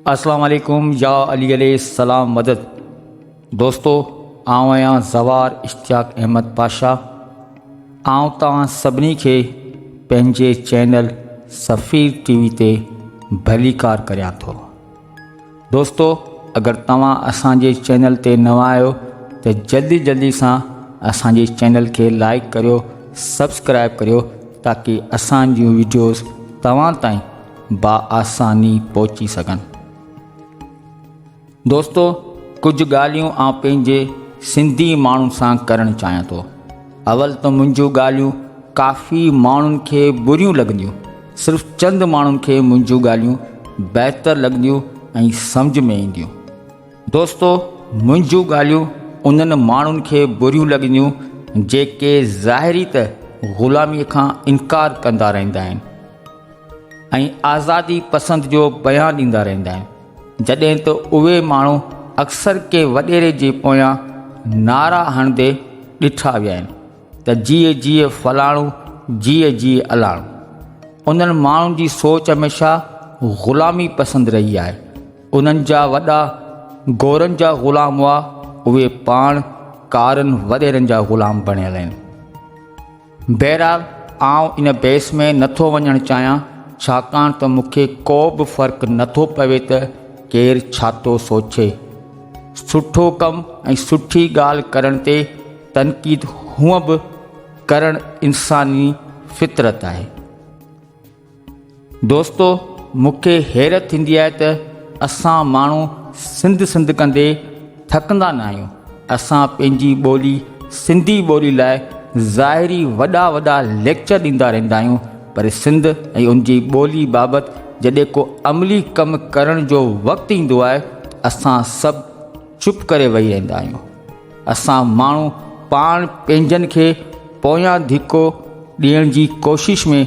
اسلام عليڪم يا علي عليه السلام مدد دوستو آئون آهيان زوار اشتياق احمد پاشا آئون توهان سڀني کي پنهنجي چينل سفير ٽي وي تي ڀليڪار ڪريان ٿو دوستو اگر توهان اسان جي چينل تي نوان آهيو ته جلدي جلدي سان اسان جي چينل کي لائڪ ڪريو سبسڪرائب ڪريو تاڪي اسان جون ويڊيوز توهان تائين باآساني پهچي سگهن. دوستو ڪجهه ڳالهيون آئون پنهنجي سنڌي ماڻهن سان ڪرڻ چاهيان ٿو. اول ته منهنجون ڳالهيون ڪافي ماڻهن کي بريون لڳنديون، صرف چند ماڻهن کي منهنجون ڳالهيون بهتر لڳنديون ۽ سمجهه ۾ اينديون. دوستو منهنجون ڳالهيون انهن ماڻهن کي بريون لڳنديون جيڪي ظاهري ته غلامي کان انڪار ڪندا رهندا آهن ۽ آزادي پسند جو بيان ڏيندا رهندا آهن جڏهن ته اهي ماڻهو اڪثر ڪنهن وڏيري جي پويان نعرا هڻندي ڏٺا ويا آهن ته جيئي جيئي فلاڻو جيئي جيئي الاڻو. انهن ماڻهن جي سوچ هميشه غلامي پسند رهي آهي. انهن جا وڏا گورن جا غلام هئا، اهي پاڻ ڪارن وڏيرن جا غلام بڻيل آهن. بهرحال آئون ان بحث ۾ نٿو وڃڻ چاهيان، ڇاڪاڻ ته مون کي ڪو به فرق نٿو پوي ته ڪير ڇا ٿو سوچي. سٺو ڪم ۽ سٺي ڳالهه ڪرڻ تي تنقيد هونء به ڪرڻ انساني فطرت آهي. دوستو مون کي حيرت ٿيندي آهي ته اسان ماڻهو سنڌ سنڌ ڪندي ٿڪندا نه آهيون. اسان پنهنجي ٻولي سنڌي ٻولي لاء ظاهري وڏا وڏا ليڪچر ڏيندا رهندا آهيون پر سنڌ ۽ ان جي ٻولي بابت جڏهن ڪو عملي ڪم ڪرڻ جو وقت ايندو آهي ته اسان سڀ چپ ڪري ويهي رهندا آهيون. اسان ماڻهو پاڻ پنهنجن کي پويان ڌڪو ڏيڻ جي ڪوشش ۾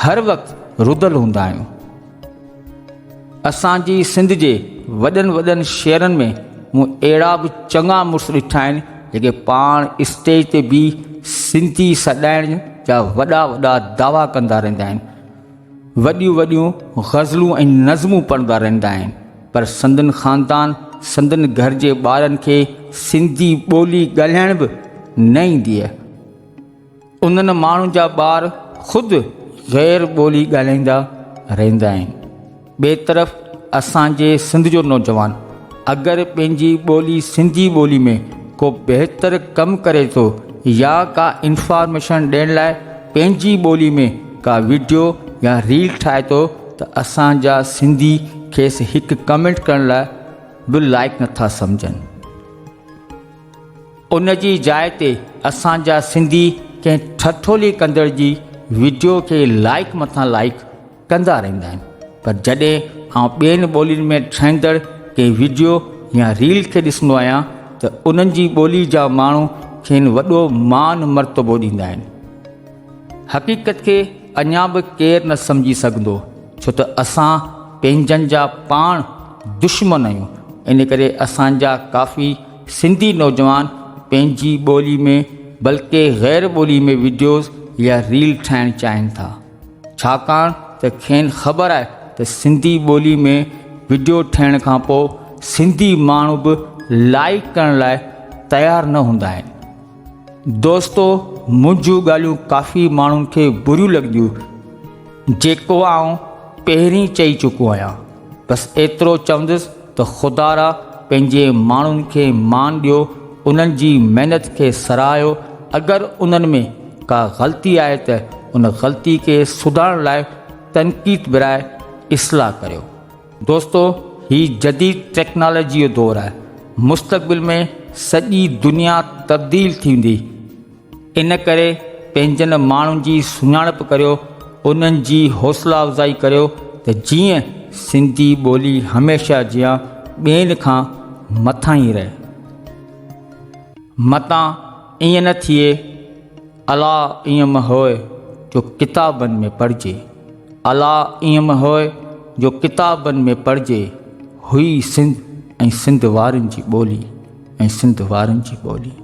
هر وقت رڌل هوندا آهيون. اسان جي سنڌ جي وڏن وڏن شهرن ۾ مون اهڙا به چڱا مڙس ڏٺا آهن جيڪي پاڻ اسٽيج تي بيهي سنڌي سڏائڻ جا وڏا وڏا دعويٰ ڪندا رهندا آهن. وڏيون وڏيون غزلون ۽ نظمون پڙهندا رهندا آهن پر سندن خاندان سندن گهر جي ٻارن کي سنڌي ٻولي ڳالهائڻ به نه ايندي آهي. انهن ماڻهن جا ٻار خود غير ٻولي ڳالهائيندا رهندا آهن. ٻئي طرف اسان جي سنڌ جو نوجوان اگر پنهنجي ٻولي سنڌي ٻولي ۾ ڪو بهتر ڪم ڪري ٿو يا ڪا انفارميشن ڏيڻ لاء پنهنجي ٻولي ۾ ڪا وڊيو يا ريل ٺاهي ٿو ته اسان جا سنڌي کيس هڪ ڪمينٽ ڪرڻ لاء به لائق نٿا سمجهن. ان جي جاء تي اسان جا سنڌي ڪنهن ٺٺولي ڪندڙ جي وڊيو کي لائيڪ مٿان لائيڪ ڪندا رهندا آهن پر جڏهن آئون ٻين ٻولين ۾ ٺهندڙ ڪنهن وڊيو يا ريل کي ڏسندو آهيان ته انهن جي ٻولي جا ماڻهو کين وڏو مان مرتبو ڏيندا آهن. حقيقت کي اڃا به ڪير نه سمجهي سگهندو ڇو ته اسان پنهنجن جا پاڻ دشمن آهيون ان ڪري اسان جا ڪافي سنڌي نوجوان پنهنجي ٻولي ۾ بلڪه غير ٻولي ۾ وڊيوز يا ريل ٺاهڻ چاهين ٿا ڇاڪاڻ ته کين خبر آهي ته سنڌي ٻولي ۾ وڊيو ٺهڻ کان پوء سنڌي ماڻهو به لائيڪ ڪرڻ لاء تيار نه هوندا آهن. دوستو منهنجون ڳالهيون ڪافي ماڻهن کي بريون لڳنديون جيڪو آئون پهرين چئي چڪو آهيان بس ايترو چوندس ته خدارا پنهنجي ماڻهن کي مان ڏيو انهن جي محنت کي سراهيو اگر انهن ۾ ڪا غلطي آهي ته ان غلطي کي سڌارڻ لاء تنقيد براء اصلاح ڪريو. دوستو هي جديد ٽيڪنالاجي جو دور آهي مستقبل ۾ سڄي دنيا تبديل ٿيندي ان ڪري پنهنجن ماڻهن جي سڃاڻپ ڪريو انهن جي حوصلا افزائي ڪريو ته جيئن سنڌي ٻولي هميشه جيان ٻين کان مٿاهين رهي متان ائين نه ٿئي الا ائين م هوء جو ڪتابن ۾ پڙهجي. الا ائين م هوء جو ڪتابن ۾ پڙهجي. هئي سنڌ ۽ سنڌ وارن جي ٻولي ۽ سنڌ وارن جي ٻولي.